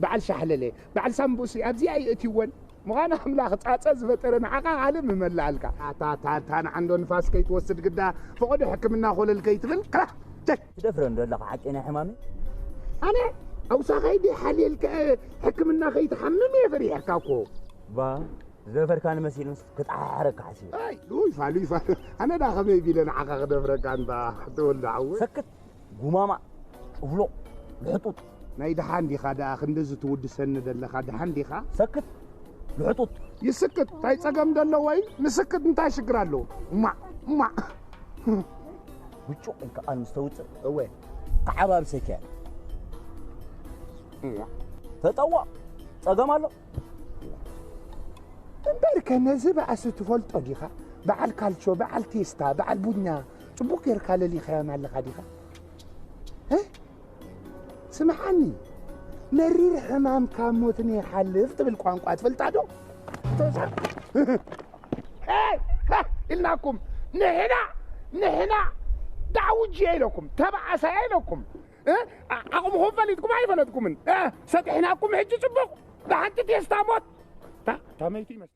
በዓል ሻሕለለ፣ በዓል ሳምቡሲ ኣብዚኣ ይእትይወን። ምዃን ኣምላኽ ጻጸ ዝፈጠረ ንዓኻ ካልእ ምመላኣልካ። ኣታ፣ ኣታ፣ ኣታ፣ ንዓንዶ ንፋስ ከይትወስድ ግዳ፣ ፈቐዶ ሕክምና ኮለል ከይትብል፣ ክራ፣ ቸይ! ትደፍረ እንዶ ኣለኻ ሓቂ ናይ ሕማመይ? ኣነ ኣውሳኸይ ድየ ሓልየልካ፣ ሕክምና ከይትሓምም እየ ፈሪሐካ እኮ። ባ፣ ዝደፈርካኒ መሲሉንስ ክጠሓሕረካ ሓሲበ። ኣይ፣ ሉይፋ፣ ሉይፋ። ኣነ ዳ ከመይ ቢለ ንዓኻ ክደፍረካ እንዳ ተወልደ ሓወይ? ሰክት፣ ጉማማ፣ ጭፍሎ፣ ልሕጡጥ። ናይ ደሓን ዲኻ ደኣ ክንድዚ ትውድሰኒ ዘለኻ? ደሓን ዲኻ? ሰክት፣ ልሕጡጥ። ይስክት፣ እንታይ ጸገም ደለዎ ወይ? ንስክት እንታይ ሽግር ኣለዎ? እማዕ፣ እማዕ። ብጩቕ ኢልካ ቃል ምስ ተውጽእ፣ እወ። ክዓባብሰካ እየ። እማዕ። ተጠዋቕ፣ ጸገም ኣሎ? እምበርከ ነዚ ባእሲ ትፈልጦ ዲኻ? በዓል ካልቾ፣ በዓል ቴስታ፣ በዓል ቡኛ፣ ጽቡቕ ጌርካ ለሊኻዮም ኣለኻ ዲኻ? እ? ስምዓኒ፣ መሪር ሕማም ካብ ሞትን ይሓልፍ ትብል ቋንቋ ትፈልጣ ዶ? ተዛ-፣ ሄይ! ሀ! ኢልናኩም፣ ንሕና፣ ንሕና ዳውጅ ኢለኩም፣ ተባእሰ ኢለኩም። እ? ዓ-፣ ዓቕምኹም ፈሊጥኩም ኣይፈለጥኩምን። እ? ሰጢሕናኩም ሕጂ ጽቡቕ። ብሓንቲ ቴስታ ሞት። ታ-፣ ታመይቲ ይመስል።